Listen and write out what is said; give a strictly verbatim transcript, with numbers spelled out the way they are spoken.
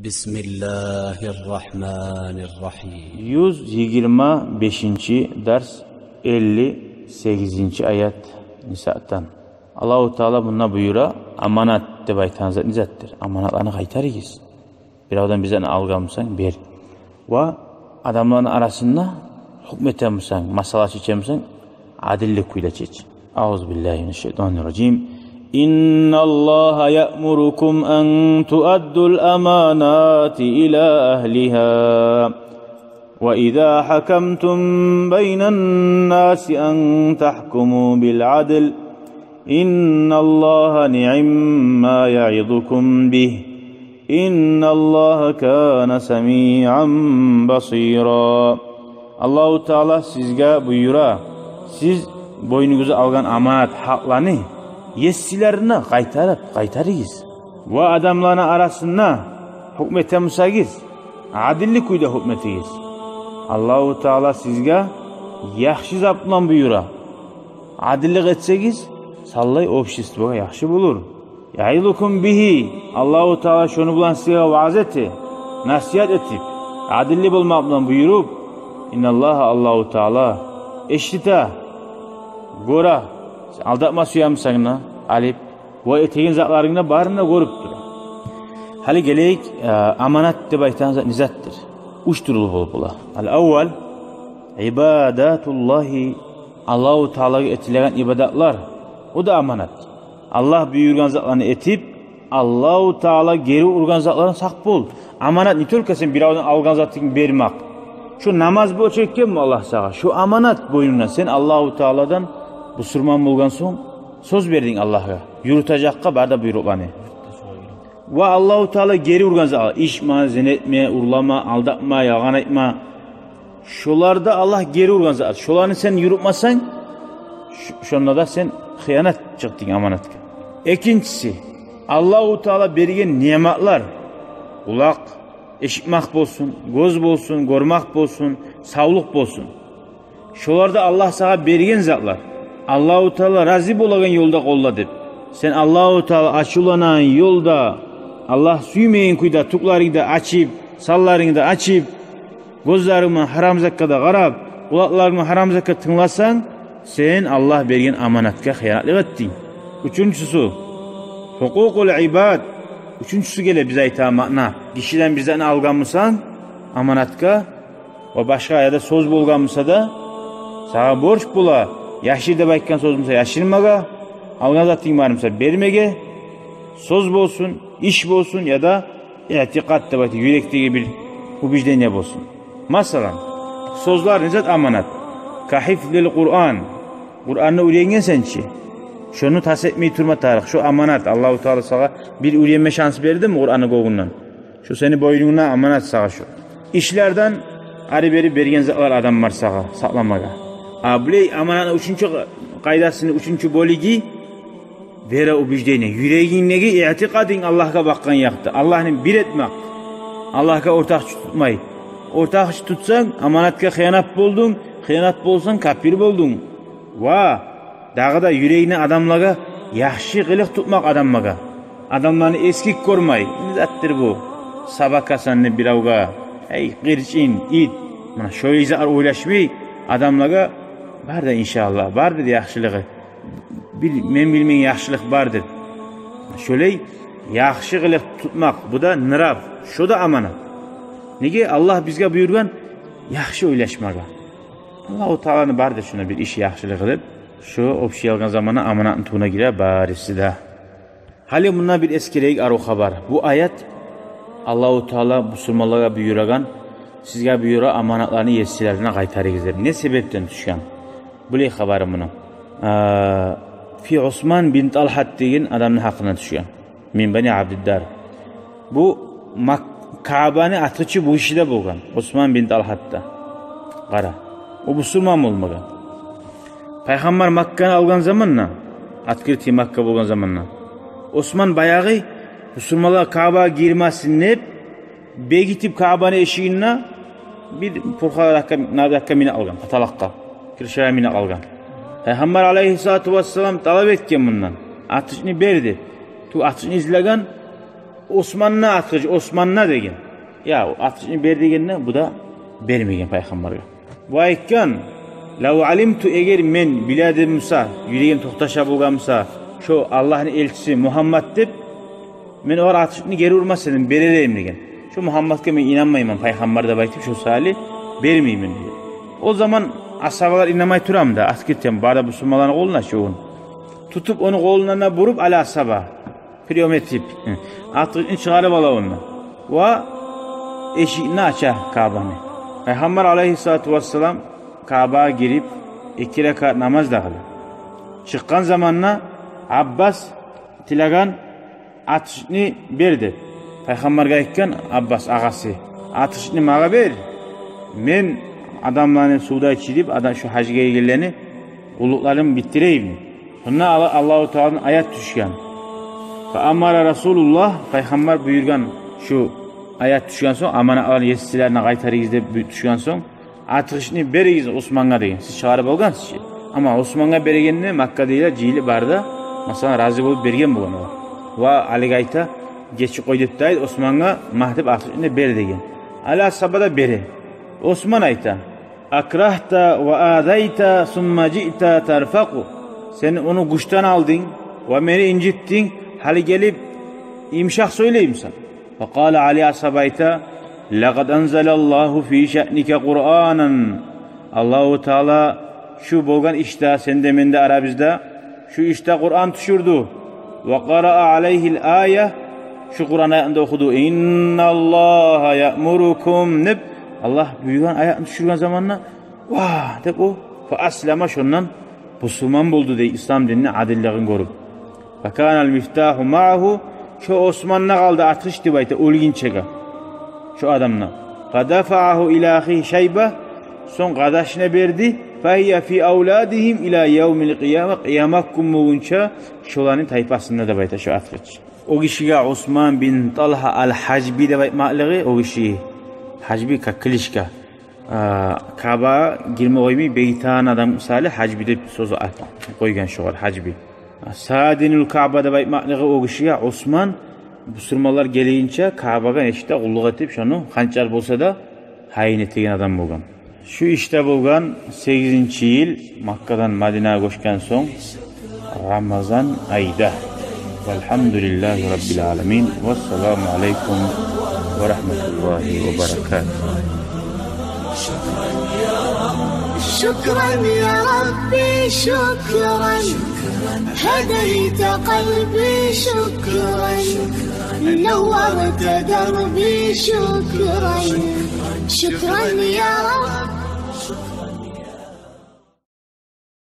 بسم الله الرحمن الرحيم. Юз йигирма бешинчи дарс, элли сегизинчи аят Нисадан. Аллагьу Таала мунда буюра, аманат деп айтагъан зат не затдыр? Аманатланы къайтарыгъыз. Биревден бир затны алгъан бусанг, бер. Ва адамланы арасында гьукму этеген бусанг, масъала чечеген бусанг, адиллик кюйде чеч. أعوذ بالله من الشيطان الرجيم. إن الله يأمركم أن تؤدوا الأمانات إلى أهلها وإذا حكمتم بين الناس أن تحكموا بالعدل إن الله نعما يعظكم به إن الله كان سميعا بصيرا. Аллагьу Таала сизге буюра, сиз бойнугъузгъа алгъан аманат гьакъланы есилерине къайтарып, къайтарыгъыз. Ва адамланы арасында гьукму этеген бусагъыз, адиллик кюйде гьукму этигиз. Аллагьу Таала сизге яхшы зат булан буюра. Адиллик этсегиз, саллай обществогъа яхшы болур. يعظكم به, Аллагьу Таала шону булан сизге ваъза эте, насигьат этип, адилли болмакъ булан буюруп. إن الله, Аллагьу Таала эшите, гёре. Сен алдатма сюе бусанг да, алып, ва этеген затларынгны барын да гёрюп тура. Гьали гелейик, э, аманат деп айтагъан зат не затдыр? Уьч тюрлю болуп бола. الأول عبادة الله, Аллагьу Таалагъа этилеген ибадатлар. О да аманат. Аллагь буюргъан затланы этип, Аллагьу Таала гери ургъан затлардан сакъ бол. Аманат не только сен биревден алгъан затынгны бермек. Шо намаз болуп чыкъгъанмы Аллагь сагъа? Шо аманат бойнунгда. Сен Аллагьу Тааладан бусурман болгъан сонг сёз бердинг Аллагьгъа, юрютежекге бары да буйрукъланы. Ва Аллагьу Таала гери ургъан затлар: ичме, зина этме, урлама, алдатма, ялгъан айтма. Шолар да Аллагь гери ургъан зат. Шоланы сен юрютмесенг, ш-, шонда да сен хыянат чыкъдынг аманатгъа. Экинчиси, Аллагьу Таала берген ниъматлар: къулакъ эшитмек болсун, гёз болсун, гёрмек болсун, савлукъ болсун. Шолар да Аллагь сагъа берген затлар. Аллагьу Таала рази болагъан ёлда къолла деп. Сен Аллагьу Таала ачувланагъан ёлда, Аллагь сюймейген кюйде тюклеринг де ачып, санларынг да ачып, гёзлеринг булан гьарам затгъа да къарап, къулакъларынг булан гьарам затгъа тынгласанг, сен Аллагь берген аманатгъа хыянатлыкъ этдинг. Уьчюнчюсю, хукъукъул ибад. Уьчюнчюсю геле биз айтагъан маъна. Гишиден бир затны алгъан бусанг аманатгъа, ва башгъа яда сёз болгъан буса да, сагъа борч бола, яшыр деп айтгъан сёз буса яшырмагъа, алгъан затынг бар буса бермеге, сёз болсун, иш болсун, яда иътикъад деп айтып, юрекдеги бир убеждение болсун. Масала, сёзлер не зат аманат? Ка хифзил Къуръан. Къуранны уьйренгенсен чи, шону тас этмей турма тарыкъ. Шо аманат. Аллагьу Таала сагъа бир уьйренме шанс бердими Къуранны гёнгюнден? Шо сени бойнунгда аманат сагъа шо. Ишлерден ары-бери берген затлар адам бар сагъа сакъламагъа. А булай аманатны уьчюнчю къайдасыны уьчюнчю бёлюгю — вера, убеждение. Юрегингдеги иътикъадынг Аллагьгъа бакъгъан якъда. Аллагьны бир этмек. Аллагьгъа ортакъчы тутмай. Ортакъчы тутсанг, аманатгъа хыянат болдунг. Хыянат болсанг, капир болдунг. Ва дагъы да юрегингде адамлагъа яхшы къылыкъ тутмакъ адамлагъа. Адамланы эсгик гёрмей, не затдыр бу? Собакасан деп биревге, эй, къырчын, ит. Муна шолай затлар ойлашмай, адамлагъа бардыр, иншааллагь, бардыр яхшылыгъы. Бир мен билмеген яхшылыкъ бардыр. Шолай яхшы къылыкъ тутмакъ, бу да нрав, шо да аманат. Неге? Аллагь бизге буюргъан яхшы ойлашмагъа. Аллагьу Тааланы бардыр шунда бир иш яхшылыгъы деп. Шо общий алгъан заманда аманатны тувуна гире бариси де. Гьали мунда бир эсгерейик арив хабар. Бу аят Аллагьу Таала бусурманлагъа буюрагъан, сизге буюра аманатланы есилерине къайтарыгъыз деп. Не себепден тюшген? Булай хабары муну. А, фи Усман бин Талхат деген адамны гьакъына тюшген. Мин бани Абдиддар. Бу Мак-, Каабаны ачгъычы бу гиши де болгъан, Усман бин Талхат да. Къара, о бусурман болмагъан. Пайхаммар Макканы алгъан заманда, открытый Макка болгъан заманда, Усман баягъы бусурманлар Каабагъа гирмесин деп, бегитип Каабаны эшигин де бир пурхалакъгъа, наракъгъа минип алгъан, паталакъгъа, киршагъа минип алгъан. Пайхаммар алайгьиссалату вассалам талап этген мундан: «Ачгъычны бер», — деп. Ту ачгъычны излеген, «Османны атгъыч, Османны», — деген. Я, атгъычны бер дегенде, бу да бермеген пайхаммаргъа. Бу айтгъан: «Лав алимту, эгер мен биле эдим буса, юрегим токъташа болгъан буса, шо Аллагьны элчиси Мугьаммад деп, мен огъар атгъычны гери урмас эдим, берер эдим», — деген. «Шо Мугьаммадгъа мен инанмайман, пайхаммар деп айтып, шо саялы бермеймен», — деген. О заман асгьабалар инанмай турамы да, атгъыч гетген бары да бусурманланы къолуна чы огъун. Тутуп, ону къолундан да буруп, Али асгьаба приём этип, атгъычны чыгъарып ала ондан. Ва эшикни ача Каабаны. Пайхаммар алайгьиссалату вассалам Каабагъа гирип, эки ракаат намаз да къыла. Чыкъгъан заманда Аббас тилеген: «Атгъычны бер», — деп. Пайхаммаргъа айтгъан Аббас, агъасы: «Атгъычны магъа бер. Мен адамланы сувда чыйып, адам, шо гьажгъа гелгенлени къуллукъларын битдирейим». Шонда Алла-, Аллагьу Тааланы аят тюшген. Фа амара Расулуллагь, пайхаммар буюргъан, шу аят тюшген сонг, аманатланы есилерине къайтарыгъыз деп бу-, тюшген сонг, «Атгъычны беригиз Османгъа», — деген. «Сиз чыгъарып алгъансыз чы». Амма Османгъа берегенде, Маккадагъылар жыйылып бары да, масала, рази болуп берген болгъан олар. Ва Алиге айта: «Гечип къой», — деп де айт, Османгъа магь деп атгъычны бер деген. Али асгьаба да бере. Осман айта: «Акрагьта ва азайта, сумма жиъта тарфакъу». Сен ону гючден алдынг ва мени инжитдинг, гьали гелип йымышакъ сёйлеймисен. Ва къала, Али асгьаба айта: «Лакъад анзалаллагьу фи шаъника Къуръанан». Аллагьу Таала шу болгъан ишде, сен де, мен де арабызда, шу ишде Къуръан тюшюрдю. «Ва къараа алайгьил ая», шу Къуръан аятны да охуду. «Инналлагьа яъмурукум», — деп, Аллагь буюргъан аятны тюшюрген заманда, «Ва», — деп о, «фа аслама», шондан бусурман болду дей, ислам динни адиллигин гёрюп. «Фа канал мифтагьу маъагьу», шо Османда къалды атгъыч деп айта, оьлгюнчеге шо адамны. «Фа дафаагьу ила ахигьи Шайба», сонг къардашына берди. «Фа гьия фи авладигьим ила явмил къияма», къыямат гюн болгъунча шоланы тайпасында деп айта шо атгъыч. О гишиге Осман бин Талгьа ал-Гьажби деп айтмакълыгъы, о гиши, Гьажби, как кличка. А, Каабагъа гирме къоймай бегитеген адам саялы Гьажби деп сёз ат-, къойгъан шогъар, Гьажби. А, Садинул Кааба деп айтмакълыгъы о гишиге, Осман бусурманлар гелгинче Каабагъа нечик де къуллукъ этип, шону ханчар болса да гьайын этеген адам болгъан. Шу ишде болгъан сегизинчи йыл Маккадан Мадинагъа гёчген сонг, Рамазан айда. Валгьамдулиллагьи раббил аламин. Вассаламу алайкум ва рагьматуллагьи ва баракатугь. شكرا يا ربي، شكرا. هديت قلبي، شكرا. نورت دربي، شكرا. شكرا يا رب.